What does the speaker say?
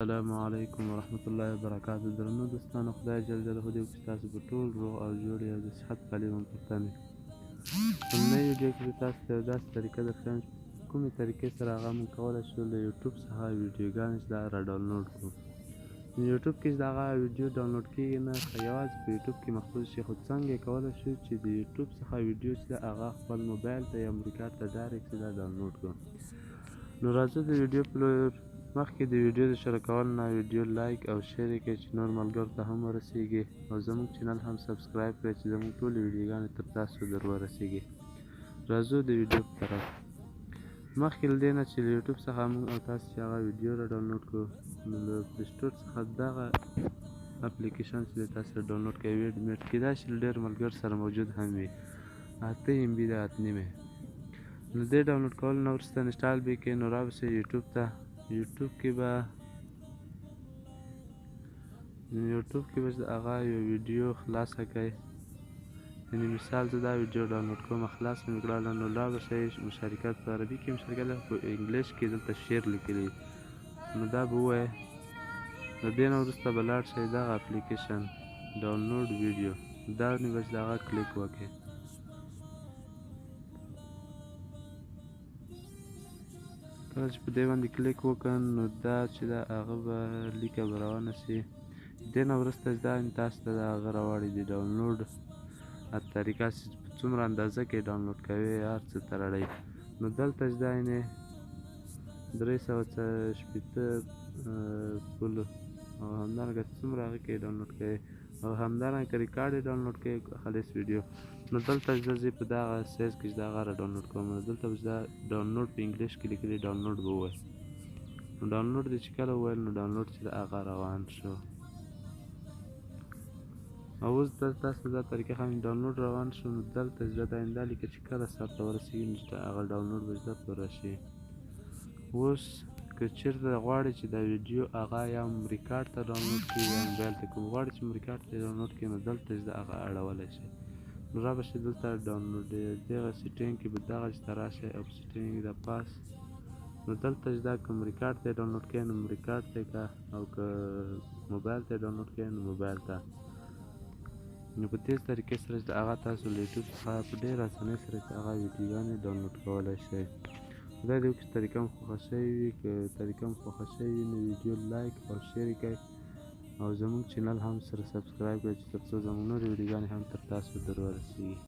السلام علیکم ورحمت الله وبرکاته. درنو دوستانو، خدای جل جلاله دې وکړي تاسو په ټول روغ او جوړ او د صحت پالي هم پښتانه. په نۍ ویډیو کې به تاسو ته یو داسې طریقه درښیم چې کومې طریقې سره هغه موږ کولی شو له یوټیوب څخه ویډیوګانې چې دا را ډاونلوډ کړو. یوټیوب کې چې دغه ویډیو ډاونلوډ کیږي نه، یوازې په یوټیوب کې مخصوص شي، خو څنګه یې کولی شو چې د یوټیوب څخه ویډیو چې ده هغه خپل موبایل ته یا ریکارډ ته ډایرکټ چې دا ډاونلوډ کړو. نو راځو د ویډیو په لور. مخکې د ویډیو د شروع کولو نه ویډیو لایک او شیر یې کړئ چې نور ملګرو ته هم ورسیږي، او زموږ چینل هم سبسکرایب کړئ چې زموږ ټولې ویډیوګانې تر تاسو در ورسیږي. راځو د ویډیو په طرف. مخکې له دې نه چې له یوټیوب څخه موږ او تاسو چې هغه ویډیو را ډاونلوډ کړو، نو له پلی سټور څخه دغه اپلیکیشن چې تاسو ډاونلوډ کړئ ویډ میټ، کېدای شي له ډېرو ملګرو سره موجود هم وي. 8 ایم بي ده، 8.5. نو دې ډاونلوډ کولو نه وروسته انسټال به یې کړئ. نو را به شئ یوټیوب ته. یوټیوب کې به هغه یو ویډیو خلاصه کړئ. یعنې مثال زه دا ویډیو ډاونلوډ کوم، خلاصه مې کړله. نو را به شئ مشارکت، په عربي کې مشارکت ده، په انګلیش کې دلته شعر لیکلی، نو دا به ووایې. له دې نه وروسته به لاړ شئ دغه اپلیکیشن ډاونلوډ ویډیو، دا باندې به چې د هغه کلیک وکړئ. کله چې په دې باندې کلیک وکړ، نو دا چې دا هغه به لیکه به روانه شي. دې نه وروسته چې دا تاسو ته دا هغه راوړي د ډاونلوډ طریقه چې په څومره اندازه کې ډاونلوډ کوي هر څه ته راړئ. نو دلته چې دا یعنې 360 پول، او همدارنګه څومره هغه کې ډاونلوډ کوي، او همدارنګه که ریکارډ یې ډاونلوډ کوي خالص ویډیو. نو دلته چې زه په دغه سایز کې چې دا هغه را ډاونلوډ کوم، نو دلته به چې دا ډاونلوډ په انګلیش کې لیکلي ډاونلوډ به ووایي. نو ډاونلوډ دې چې کله وویل، نو ډاونلوډ چې هغه روان شو. او اوس تاسو دا طریقه ښیم، ډاونلوډ روان شو. نو دلته چې دا آینده لیکه چې کله سر ته ورسېږي، نو چې هغه ډاونلوډ به چې پوره شي. اوس که چېرته غواړئ چې دا ویډیو هغه یا ریکارډ ته ډاونلوډ کړي یا موبایل ته، کوم غواړئ چې ریکارډ ته ډاونلوډ کړي، نو دلته چې هغه اړولی شئ. نو را به شئ دلته ډاونلوډ دغه سیټینګ کې به دغه چې ته راشئ، او په سیټینګ کې دا پاس. نو دلته چې دا کوم ریکارډ ته ډاونلوډ کړئ، نو ریکارډ ته یې کړه، او که موبایل ته ډاونلوډ کړئ، نو موبایل ته. نو په دې طریقې سره چې هغه تاسو له یوټیوب څخه په ډېره اسانۍ سره چې هغه ویډیوګانې ډاونلوډ کولی شئ. خدای دې وکړي چې طریقه مو خوښه شوې وي. که طریقه مو خوښه شوې وي، نو ویډیو لایک او شیر یې کړئ، او زموږ چینل هم سره سبسکرایب کړئ چې تر څو زموږ نورې ویډیوګانې هم تر تاسو در ورسېږي.